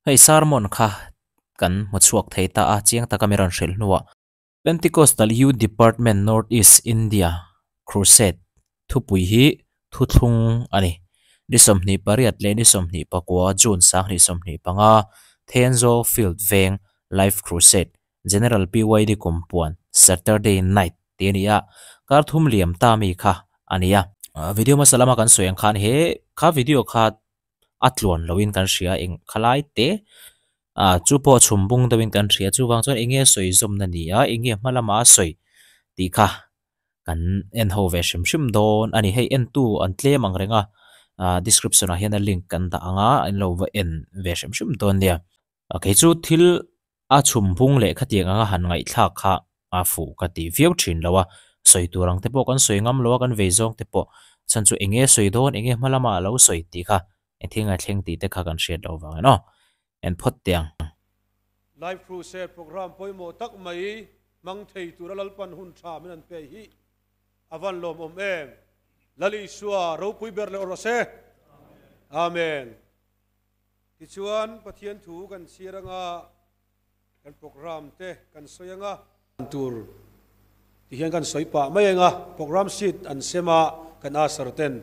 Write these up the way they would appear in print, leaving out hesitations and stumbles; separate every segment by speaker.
Speaker 1: Hei sermon kha kan hmu chhuak thei ta a, chiang taka mi rawn hrilh hnuah Pentecostal Youth Department North East India Crusade thupui hi thuthlung a ni. Ni 28 leh ni 29 June 2025 Thenzawl Field Veng Life Crusade General PYD Kumpuan Saturday Night tih a ni a, kar thum liam ta mi kha a ni a. Video hmasa lama kan sawi ang khan he kha video kha a tluan loin kan hria eng khalai te ah chu pawh chhum bung deuhin kan hria chuvang chuan eng nge sawi zawmna ni a eng nge hma lama a sawi tih kha kan en ho ve hrim hrim dawn a ni hei entu an tlem ang reng a ah description ah hian a link kan dah ang a an lo va en ve hrim hrim dawn nia. Kei chu thil a chhum bung leh khatiang anga han ngaihthlak kha a fuh ka ti viau thin lo a, sawi tur ang te pawh kan sawi ngam lo a, kan vei zawng te pawh chhan chu eng nge sawi dawn, eng nge hma lama a lo sawi tih kha eng thil ngai thleng tih te kha kan hriat loh vangin aw en phawt teh ang.
Speaker 2: Life Crusade programme pawimawh tak mai hmang thei tura Lalpan hun tha min an pe hi a van lawmawm em. Lal Isua ropui ber leh rawh se. Amen. Tichuan, Pathian thu kan chhiar anga, kan programme te kan sawi anga. Tur ti hian kan sawi pah mai anga, programme sheet an sem a, kan usher ten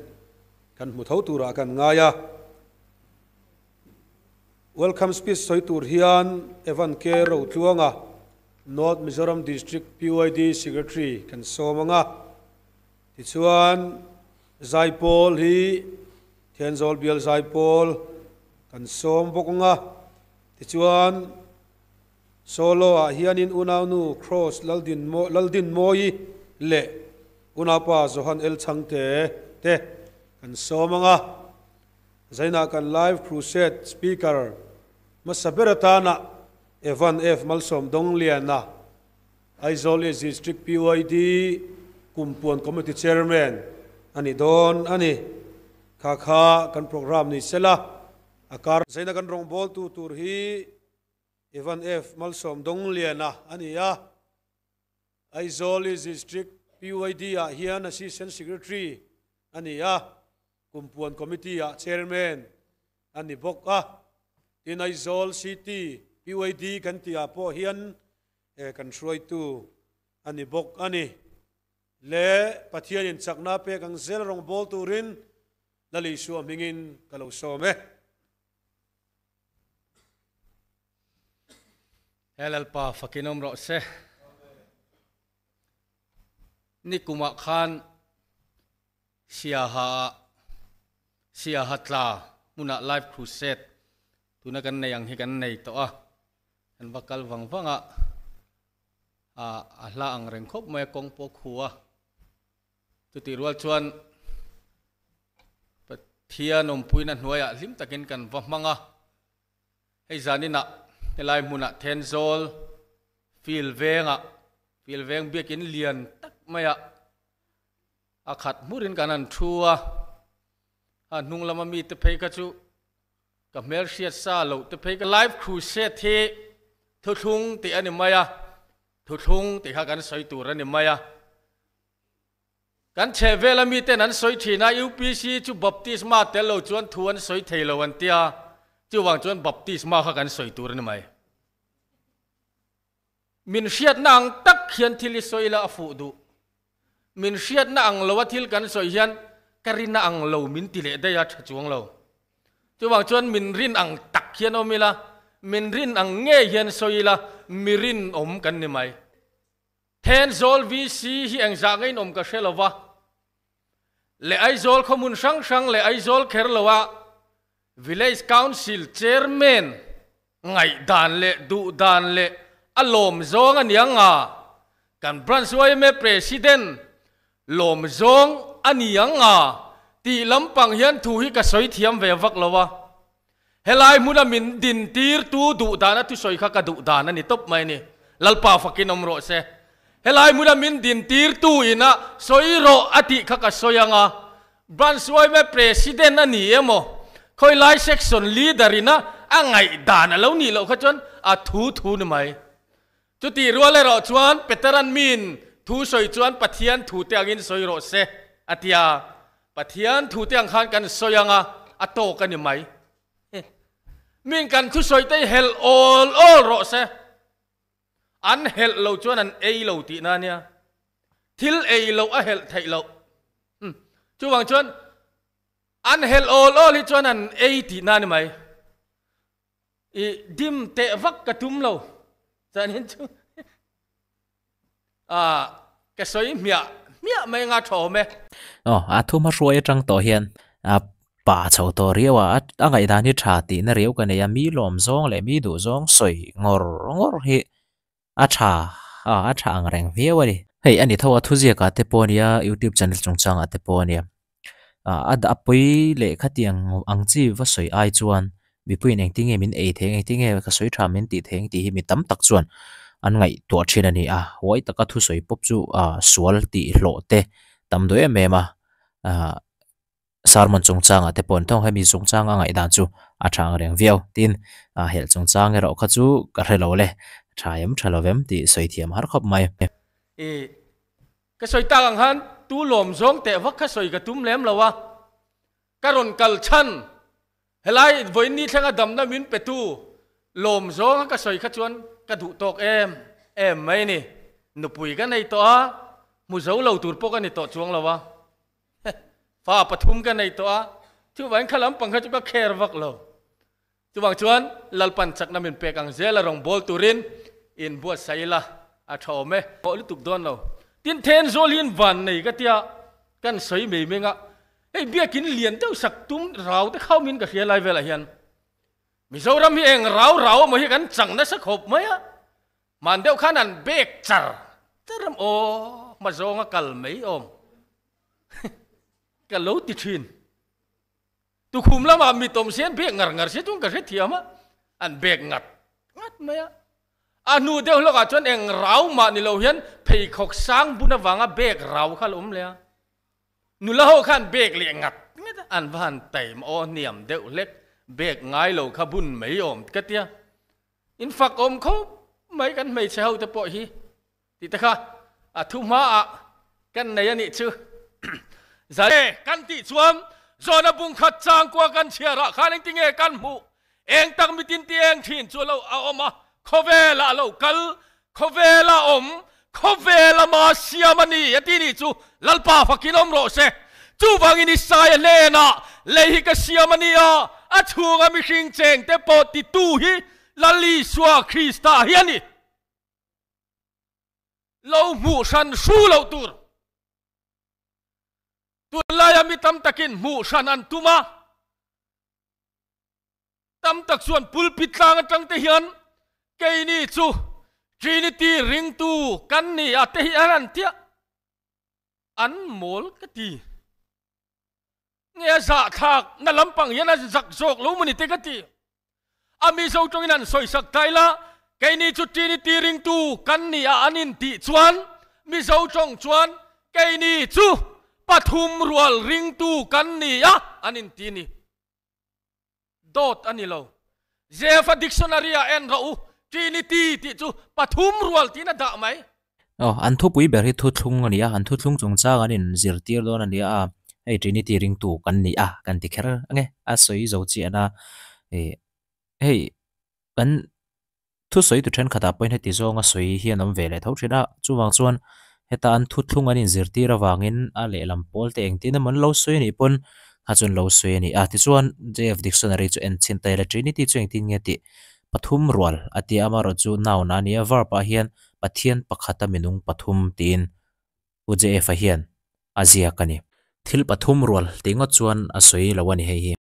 Speaker 2: kan hmu tho turah kan ngai a. Welcome speech sawi tur hian Evan K. Rotluanga, North Mizoram District PYD Secretary kan sawm anga. Tichuan, Zaipawl hi Thenzawl bial Zaipawl kan sawm bawk ang a, tichuan solo ah hianin unaunu Kross Laldinmawii leh unaupa Johan El Chhangte te kan sawm ang a. Zainah kan Live Crusade Speaker hmasa ber atana Evan F Malsawm Dongliana, Aizawl East District PYD Kumpuan Committee Chairman a ni dawn a ni. Kha kha kan programme ni sela a kar. Zaina kan rawngbawltu tur hi Evan F Malsawm Dongliana a ni a. Aizawl East District PYD ah hian Assistant Secretary a ni a, Kumpuan Committee ah Chairman a ni bawk a. Tin Aizawl City PYD kan tih ah pawh hian He kan hruaitu a ni bawk a ni. Le Pathianin chakna pek ang zel rawng bawl turin Lal Isua hmingin ka lo sawm e.
Speaker 3: He Lalpa fakin awm rawh se. Nikumah khan Siaha ah Siaha tla hmunah Life Crusade tuna kan nei ang hi kan nei tawh a. Kan va kal vang vang a, a hla ang reng khawp mai a, kawng pawh khu a. Chutih rual chuan Pathian awmpuina hnuaiah hlim takin kan va hmang a. Hei zaninah helai hmunah Thenzawl Field vengah, Field veng biakin lian tak maiah a khat hmurin kan han thu a. A hnung lama mite phei kha chu Ka hmel hriat sa loh te phei ka Life Crusade hi thuthlung tih a ni mai a, thuthlung tih kha kan sawi tur a ni mai a. Kan chheh vela miten an sawi thin a, UPC chu baptisma tel lo chuan thu an sawi thei lo an tia, chuvang chuan baptisma kha kan sawi tur a ni mai. Min hriatna ang tak hian thil i sawi la a fuh duh. Min hriatna ang lo a thil kan sawi hian ka rin a ang lo min ti leh daih a tha chuang lo. Chuvang chuan min rin ang tak hian awm ila, min rin ang ngei hian sawi ila mi rinawm kan ni mai. Thenzawl VC hi engzah nge inawm ka hre lo va, leh Aizawl khawhmun hrang hrang leh Aizawl kher lo a Village Council Chairman ngaihdan leh duhdan leh a lawm zawng a ni ang a, kan Branch yma President lawm zawng a ni ang a tih lampang hian thu hi ka sawi thiam ve vak lo a. Helai hmuna min dintirtu duhdan a thusawi kha ka duhdan a ni tawp mai a ni. Lalpa fakin awm rawh se. Helai hmuna min dintirtu ina sawi rawh a tih kha ka sawi ang a, Branch yma President a ni emaw, khawilai Section Leader ina a ngaihdan a lo nih loh kha chuan a thu thu ni mai. Chutih rual erawh chuan Peteran min thu sawi chuan Pathian thu te angin sawi rawh se a ti a, Pathian thu te ang khan kan sawi ang a, a tawk a ni mai. Min kan thusawi te hi helh awl awl rawh se. An helh lo chuan an ei lo tihna a nia. Thil ei loh a helh theih loh. Chuvang chuan an helh awl awl hi chuan an ei tihna a ni mai. I dim teh vak ka tum lo. Chuanin chu ah ka sawi hmiah hmiah mai anga tha awm e.
Speaker 1: Aw, a thu hmahruai atang tawh hian a pa chho tawh riau a, a ngaihdan hi tha tihna riau ka nei a, mi lawm zawng leh mi duh zawng sawi ngawr ngawr hi a tha a, a tha ang reng viau a ni. Hei a ni tho a, thuziakah te pawh a nia, youtube channel chungchangah te pawh a nia. Ah a pawi leh khatiang ang chi va sawi ai chuan mipuiin engtin nge min ei thei ang engtin nge ka sawi tha min tih thei ang tih hi mi tam tak chuan an ngaihtuah thin a ni a, huai taka thusawi pawp chu ah sual tih hlawh te tam duh em em a, ah sermon chungchangah te pawh an thawng hemi chungchang a ngaihdan chu a tha ang reng viau tin ah helh chungchang erawh kha chu ka hre lo le tha em tha lo vem tih sawi thiam har khawp mai.
Speaker 3: Ih Ka sawi tak ang khan tu lawm zawng teh vak kha sawi ka tum lem lo a, ka rawn kal chhan helai vawiin thlenga damna min pe tu lawm zawnga ka sawi kha chuan ka duh tawk em em mai ni. Nupui ka nei tawh a, hmu zo lo tur pawh ka ni tawh chuang lo a, fa pathum ka nei tawh a, chuvangin kha lampang kha chu ka care vak lo. Chuvang chuan Lalpan chakna min pek ang zel a rawn bawl turin in buatsaih ila a tha awm e. Pawh lutuk dawn lo. Tin Thenzawl hi in van nei ka tia kan sawi mei meng a, hei biakin lian deuh sak tum rau te khau min ka hria lai velah hian Mizoram hi eng rau rau emaw hi kan chang nasa khawp mai a, hman deuh khan an bek char char em aw hma zawnga kal mai awm ka lo ti thin. Tukhum lamah mi tawm si an bek ngar ngar si chuan ka hrethiam a, an bek ngat ngat mai a. A hnu deuh hlawkah chuan eng rau mah ni lo hian pheikhawk sang bun avanga bek rau kha a lo awm leh a. Nula ho khan bek leh ngat ngat a, an va han taim aw hniam deuh hlek, bek ngai lo kha bun mai awm ka tia. In fak awm khawp mai kan hmeichhe ho te pawh hi Tih te kha a thu hmaah kan nei a nih chu. Zai kan tih chuan Jona bung khat changkua kan chhiarah khan engti nge kan hmuh? Eng tak mitin ti eng thin chu lo a awm a, khawvelah a lo kal, khawvela awm, khawvela ma siam a ni a ti nih chu Lalpa fakin awm rawh se. Chuvangin Isaia hnenah lei hi ka siam a ni a, a chhunga mihring chengte pawh titu hi Lal Isua Krista hi a ni. Lo hmuh hran hru loh tur. Tunlaia mi tam takin hmuh hran an tum a, tam tak chuan pulpit tlang atang te hian keini chu Trinity ringtu kan ni a te hi an han tia an mawl ka ti. Nge a zahthlak na lampang hian a zak zawk lo maw ni te ka ti. A Mizo tawngin an sawisak ta ila, keini chu Trinity ringtu kan ni a an intih chuan Mizo tawng chuan keini chu pathum rual ringtu kan ni a an inti ni. Dawt a ni lo. Jefa dictionary ah en rawh u, Trinity tih chu pathum rual tiin a dah mai.
Speaker 1: Aw, an thupui ber hi thuthlung a ni a, an thuthlung chungchang an inzirtir dawn a ni a, hei Trinity ringtu kan ni a kan ti kher ange, a sawi zo chiah na ih hei kan thusawi tu thenkhatah pawhin heti zawnga sawi hi an awm ve leh tho thin a, chuvang chuan heta an thuthlung an inzirtir avangin a lehlam pawl te engtin emaw an lo sawi anih pawn kha chuan lo sawi a ni a, tichuan JF Dictionary chu en chhin ta ila Trinity chu engtin nge tih pathum rual a ti a, amaherawhchu chu noun a ni a, verb ah hian Pathian pakhata minung pathum tiin U JF-a hian a ziak a ni. Thil pathum rual tih ngawt chuan a sawi lo a ni hei hi.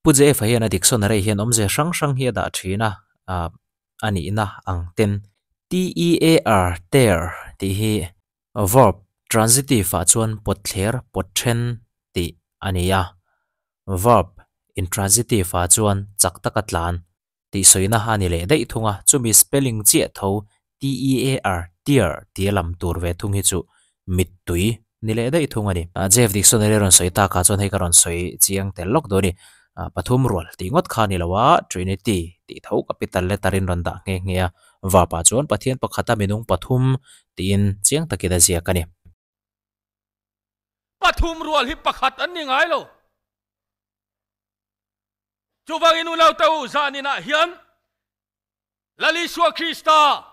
Speaker 1: Pu JF-a hian a dictionary hian awmze hrang hrang hi a dah thin a, a nihna ang ten. TEAR, tear, tih hi verb transitive ah chuan pawt thler, pawt then tih a ni a. Verb intransitive ah chuan chak taka tlan tih sawina a ni leh daih thung a, chumi spelling chiah tho TEAR, tear, tia lam tur ve thung hi chu mittui ni leh daih thung a ni. Jeff Dictionary rawn sawi takah chuan hei ka rawn sawi chiang tel lawk dawn a ni. Pathum rual tih ngawt kha a ni lo a, Trinity tih tho capital letter in rawn dah nghe nghe a, verb ah chuan Pathian pakhata minung pathum tiin chiang takin a ziak a ni.
Speaker 3: Pathum rual hi pakhat an ni ngai lo. Chuvangin unaute u, zaninah hian Lal Isua Krista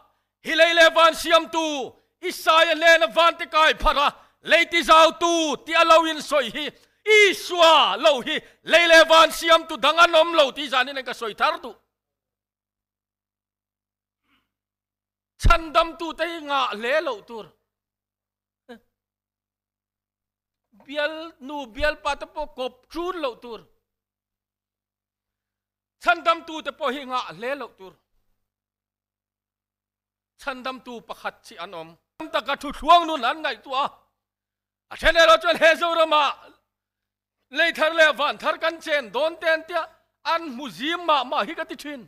Speaker 3: hi lei leh van siamtu, Isaia hnena vante kai pharh a, lei tizautu tih a lo insawi hi Isua lo hi lei leh van siamtu dang an awm lo tih zanin an ka sawi thar duh. Chhandamtute hi ngah hle loh tur. Bial nu bialpa te pawh kawp ṭun loh tur. Chhandamtute pawh hi ngah hle loh tur. Chhandamtu pakhat chi an awm. Tam taka thuthluang nun an ngaihtuah a. A then erawh chuan he Zoramah lei thar leh van thar kan chen dawn te an tia an hmu zim mah mah hi ka ti thin.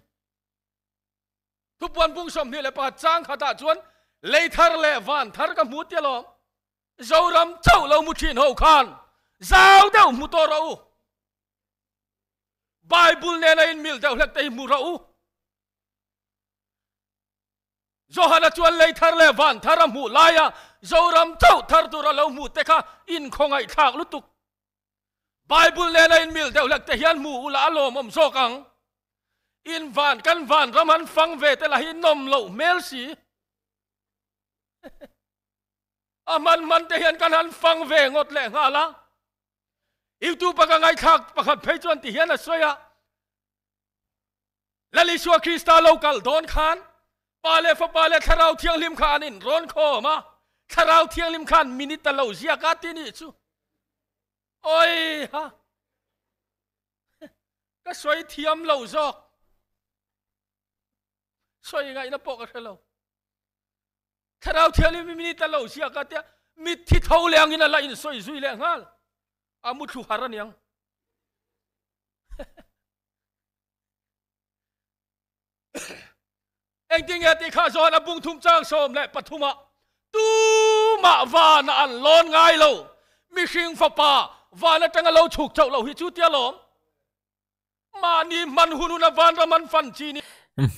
Speaker 3: Thupuan bung 21 chang khatah chuan lei thar leh van thar ka hmu tia lawm. Zoram chauh lo mu thin ho khan zau deuh hmu tawh rawh u. Bible nena in mil deuh hlek te hi hmu rawh u. Johana chuan lei thar leh van thar a hmuh laia Zoram chauh thar tur a lo hmuh te kha inkhawngaihthlak lutuk. Bible nena in mil deuh hlek te hian hmu ula a lawmawm zawk ang. In van kan van ram han fang ve te lah hi nawm loh hmel si. A hman hman te hian kan han fang ve ngawt leh nghal a. YouTube a ka ngaithlak pakhat phei chuan ti hian a sawi a, Lal Isua Krista lo kal dawn khan Pa leh Fapa leh Thlarau Thianghlim kha an inrawn khawm a, Thlarau Thianghlim khan minute a lo ziak a ti nih chu. Oi ha! Ka sawi thiam lo zawk. Sawi ngaihna pawh ka hre lo. Thlarau Thianghlim hi minute a lo ziak a tia mitthi tho leh angin a la insawi zui leh nghal. A muthlu har aniang. Engtin nge tih kha zawn a bung thum chang 13 ah tumah van ah an lawn ngai lo. Mihring fapa van atanga lo chhuk chauh lo hi chu tia lawm. Mahni hman hun hun a vanram an fan chi ni.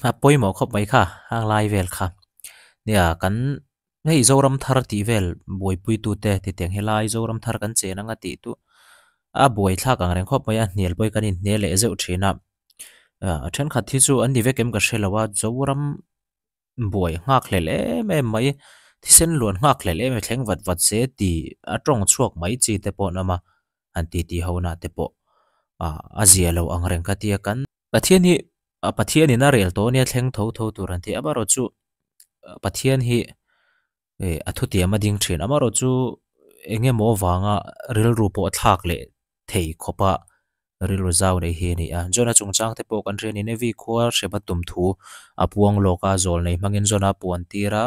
Speaker 1: A pawimawh khawp mai kha hang lai vel kha. Nia kan hei Zoram thar tih vel buaipuitute titiang helai Zoram thar kan chen anga tih chu a buaithlak ang reng khawp mai a, hnial pawh hi kan inhne leh zeuh thin a. A thenkhat hi chu an ni vek em ka hre lo a, Zoram buai nghak hlel em em mai, thisen luan nghak hlel em em thleng vat vat se tih a tawng chhuak mai chi te pawh an awm a, han ti ti ho na te pawh ah a zia lo ang reng ka tia kan Pathian hi a Pathian in a rel tawh ania thleng tho tho tur an ti amaherawh chu Pathian hi eh a thutiam a ding thin amaherawh chu eng emaw avanga rilru pawh a thlak leh thei khawp a rilru zau nei hi a ni a. Jona chungchang te pawh kan hria a ni. Nevi khua hrema tum thu a puang lawk a, zawl nei hmangin Jona a puan tir a,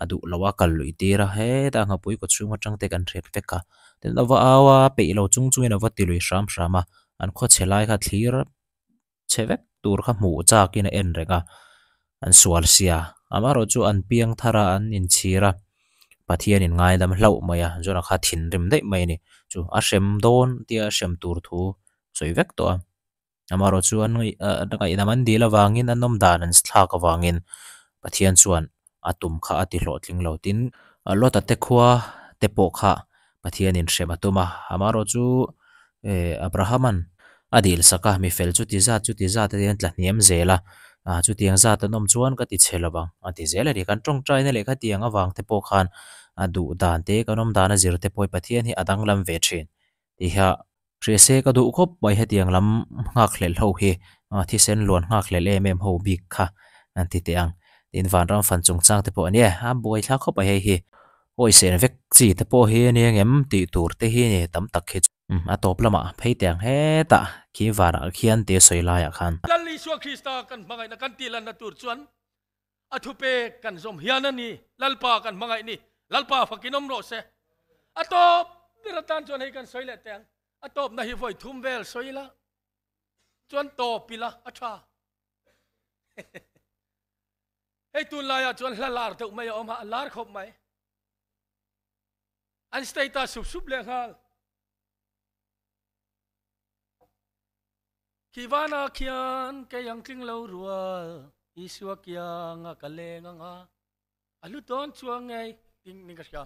Speaker 1: a duh loh a kal luih tir a, hetah nghapui kaw chhung atang te kan hriat vek a. Tin a va au a, peih lo chung chungin a va ti lui hram hram a, an khaw chhe lai kha thlir chhe vek tur kha hmuh chakin a en reng a, an sual sia. Amaherawh chu an piang thar a, an inchhir a, Pathianin ngaidam hlauh mai a, Jona kha thinrim daih mai a ni. Chu a hrem dawn tia a hrem tur thu sawi vek tawh a. Amaherawh chu an ngaihdam an dil avangin an awm dan an thlak avangin Pathian chuan a tum kha a ti hlawhtling lo. Tin, Lota te khua te pawh kha Pathianin hrem a tum a, amaherawh chu Abrahama'n a dil sak a, mi fel chuti zat chuti zat a tia tla hniam zel a, chutiang zat an awm chuan ka ti chhe lo vang a ti zel a ni. Kan tawngtaina leh khatiang avang te pawh khan a duh dan te kan awm dan a zir te pawh hi Pathian hi a danglam ve thin tih a Hria se ka duh khawp mai hetiang lam nghakhlelh ho hi thisen luan nghakhlelh em em ho bik kha an ti teh ang. Tin vanram fan chungchang te pawh a nia a buaithlak khawp mai hei hi. Awihsen vek chi te pawh hi a nia ngem tih tur te hi a ni tam tak hi chu. A tawp lamah phei teh ang hetah khi vanah khian tia sawi laiah khan.
Speaker 3: Lal Isua Krista kan hmangaihna kan tihlanna tur chuan a thupek kan zawm hian a ni. Lalpa kan hmangaih ni. Lalpa fakin awm rawh se. A tawp ber atan chuan hei kan sawi leh teh ang. A tawpna hi vawi thum vel sawi ila chuan tawp ila a tha. Hei tunlaiah chuan hla lar deuh mai a awm a, a lar khawp mai. An status sup sup leh nghal. Khi vana khian kei ang tling lo rual, Isua kianga ka leng anga, a hlu dawn chuang ngei ting ning ka hria.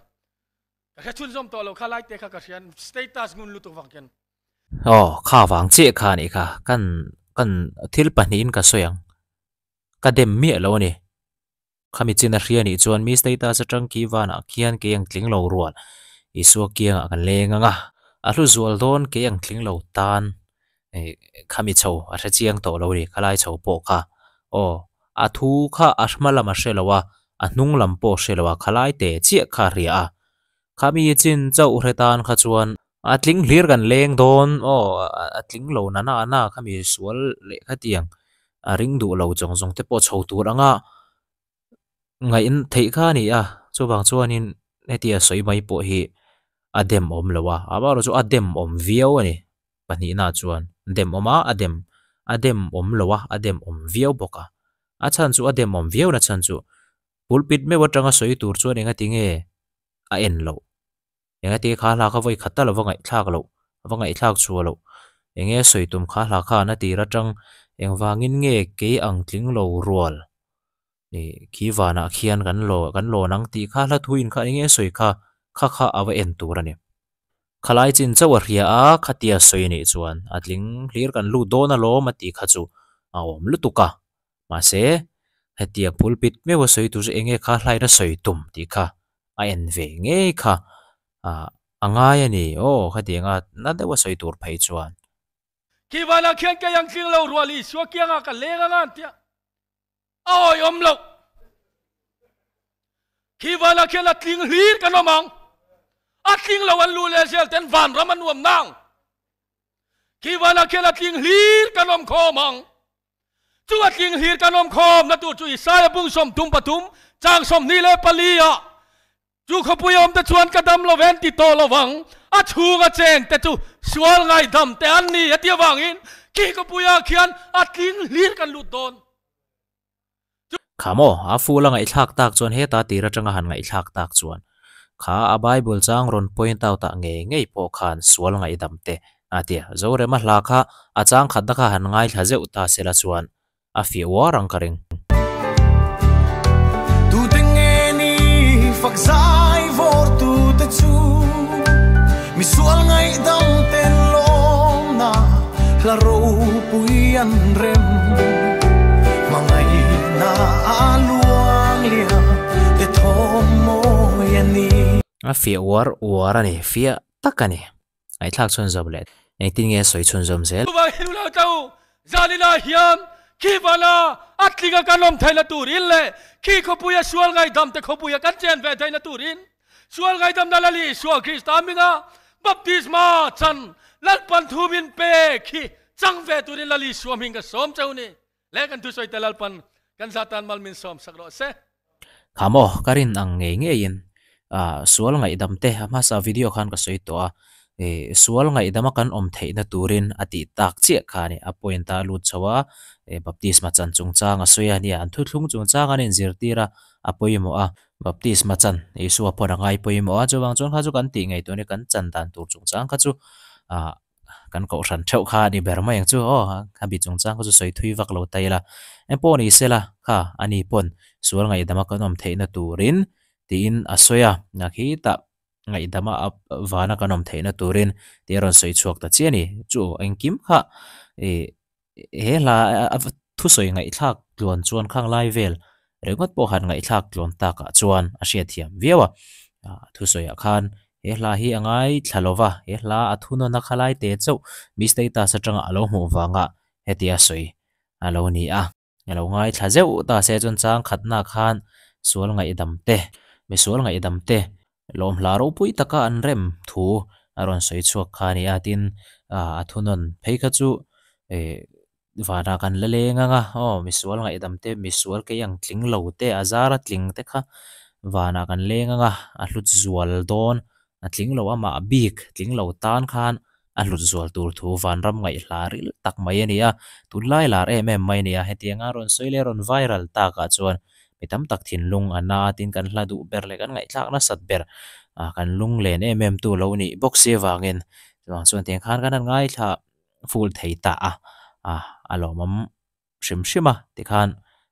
Speaker 3: Ka hria chhunzawm tawh lo kha lai te kha ka hria status ngun lutuk vang khian.
Speaker 1: Aw, kha vang chiah kha anih kha, kan Kan thil pahnihin ka sawi ang. Ka dem miah lo a ni. Khami chin a hria nih chuan mi status atang khi vanah khian kei ang tling lo rual Isua kiangah kan leng ang a, a hlu zual dawn kei ang tling lo tan khami chho a hre chiang tawh lo a ni, khalai chho pawh kha. Aw, a thu kha a hma lam a hre lo a, a hnung lam pawh a hre lo a, khalai te chiah kha a hria a. Khami chin chauh hre tan kha chuan a tling hlir kan leng dawn, aw, a tling lo na na na khami sual leh khatiang a ring duh lo zawng zawng te pawh chho tur anga ngaih theih kha a ni a, chuvang chuanin hetia sawi mai pawh hi a dem awm lo a, amaherawhchu chu a dem awm viau a ni pahnihna chuan dem awm a a dem a dem awm lo a a dem awm viau bawk a, a chhan chu a dem awm viau na chhan chu pulpit meuh atanga sawi tur chuan engati nge a en loh. Engati kha hla kha vawi khat tal a va ngaihthlak loh, a va ngaihthlak chhuah loh. Enge sawi tum kha hla khan a tir atang engvangin nge kei ang tling lo rual ih khi vanah khian kan lo kan lawn ang tih kha hla thu in kha enge sawi kha kha kha a va en tur a ni. Khalai chin chauh a hria a, khatia sawi anih chuan a tling hlir kan lut dawn alawm a tih kha chu a awm lutuk a. Mahse, hetia pulpit meuha sawi tur chu enge kha hlaina sawi tum tih kha a en ve ngei kha ah a ngai a ni aw khatianga na deuha sawi tur phei chuan.
Speaker 3: Khi vanah khian kei ang tling lo rual Isua kiangah ka leng anga an tia a awihawm loh. Khi vanah khian a tling hlir kan awm ang. A tling lo an luh leh zel ten vanram a nuam nang. Khi vanah khian a tling hlir kan awm khawm ang. Chu a tling hlir kan awm khawm na tur chu Isaiah bung 33 chang 24 ah chu khawpui awm te chuan ka dam lo ven ti tawh lo vang, a chhung a cheng te chu sual ngaihdam te an ni a ti avangin khi khawpui ah khian a tling hlir kan lut dawn.
Speaker 1: Kha maw, a full a ngaihthlak tak chuan heta tir atanga han ngaihthlak tak chuan kha a Bible chang rawn point out ah ngei ngei pawh khan sual ngaihdam te a ti a. Zorema hla kha a chang khatna kha han ngaithla zeuh ta sela chuan a fiah uar ang ka ring.
Speaker 4: Tute nge ni fak zai vawr tute chu misual ngaihdam ten lawmna hla ropui an rem hmangaihna a luang liam te thawm mawi a ni.
Speaker 1: A fiah uar uar a ni, fiah tak a ni. Ngaihthlak chhunzawm leh engtin nge sawi chhunzawm zel?
Speaker 3: Chuvang hi nula tlo Zalila hian khi vala a tlinga kan awm theihna turin leh khi khawpuia sual ngaihdamte khawpuia kan chen ve theihna turin sual ngaihdamna Lal Isua Krista hminga baptisma chan Lalpan thu min pek hi chang ve turin Lal Isua hming ka sawm cheu ni. Le kan thusawi te Lalpan kan zatan mal min sawm sak rawh se.
Speaker 1: Kha maw, ka rin ang ngei ngeiin sual ngaihdam te a hmasa video khan ka sawi tawh a, sual ngaihdama kan awm theihna turin a tih tak chiah kha a ni. A point a lut chho a, baptisma chan chungchang a sawi a nia, an thuthlung chungchang an inzirtir a, a pawimawh a, baptisma chan Isua pawn a ngai pawimawh a, chuvang chuan kha chu kan tih ngei tur a ni, kan chan dan tur chungchang kha chu kan kohhran theuh kha a ni ber mai ang chu aw a bi chungchang kha chu sawi thui vak lo ta ila engpawh ni sela kha a ni pawn sual ngaihdama kan awm theihna turin tiin a sawi a na khi tah ngaihdama a vana kan awm theihna turin tih a rawn sawi chhuak ta chiah a ni chu engkim kha ih He hla a thusawi ngaihthlak tluan chuan khang lai vel ringawt pawh han ngaihthlak tluan takah chuan a hriatthiam viau a. Thusawiah khan he hla hi a ngaithla lo va, he hla a thunawn a khalai te chauh mi status atanga a lo hmuh vanga hetia sawi a lo ni a. A lo ngaithla zeuh ta se chuan chang khatna khan sual ngaihdam te, misual ngaihdam te Lawmhla ropui taka an rem thu a rawn sawi chhuak kha a ni a, tin a thunawn phei kha chu eh vanah kan la leng ang a, aw misual ngaihdam te, misual kei ang tling lo te, a zara tling te kha vanah kan leng ang a, a hlut zual dawn, a tling lo amah bik tling lo tan khan a hlut zual tur thu vanram ngaihhla ril tak mai a ni a, tunlai lar em em mai a ni a, hetianga rawn sawi leh rawn viral takah chuan mi tam tak thinlung a na tin kan hla duh ber leh kan ngaihthlak nasat ber kan lung len em em tu lo nih bawk si avangin chuvang chuan tiang khan kan han ngaithla full thei ta a, a lawmawm. hrim hrim a, tikhan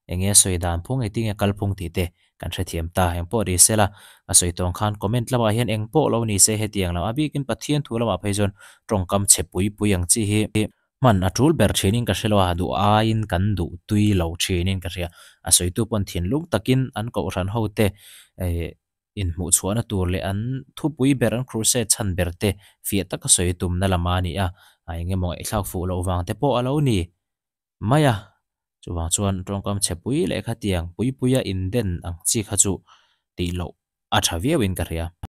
Speaker 1: eng nge sawi dan phung engtin nge kal phung tih te kan hrethiam ta. Eng pawh ni sela, a sawi tawng khan comment lamah hian eng pawh lo ni se hetiang lam a bikin Pathian thu lamah phei chuan tawngkam chhe pui pui ang chi hi. Hman a tul ber thinin ka hre lo a, duh aiin kan duh tui lo thinin ka hria. A sawitu pawn thinlung takin an kohhran ho te eh inhmuh chhuahna tur leh an thupui ber an crusade chhan ber te fiah taka sawi tumna lama a ni a, a eng emaw ngaihthlak fuh loh vang te pawh a lo ni mai a. Chuvang chuan tawngkam chhe pui leh khatiang pui puia inden ang chi kha chu tih loh a tha viauin ka hria.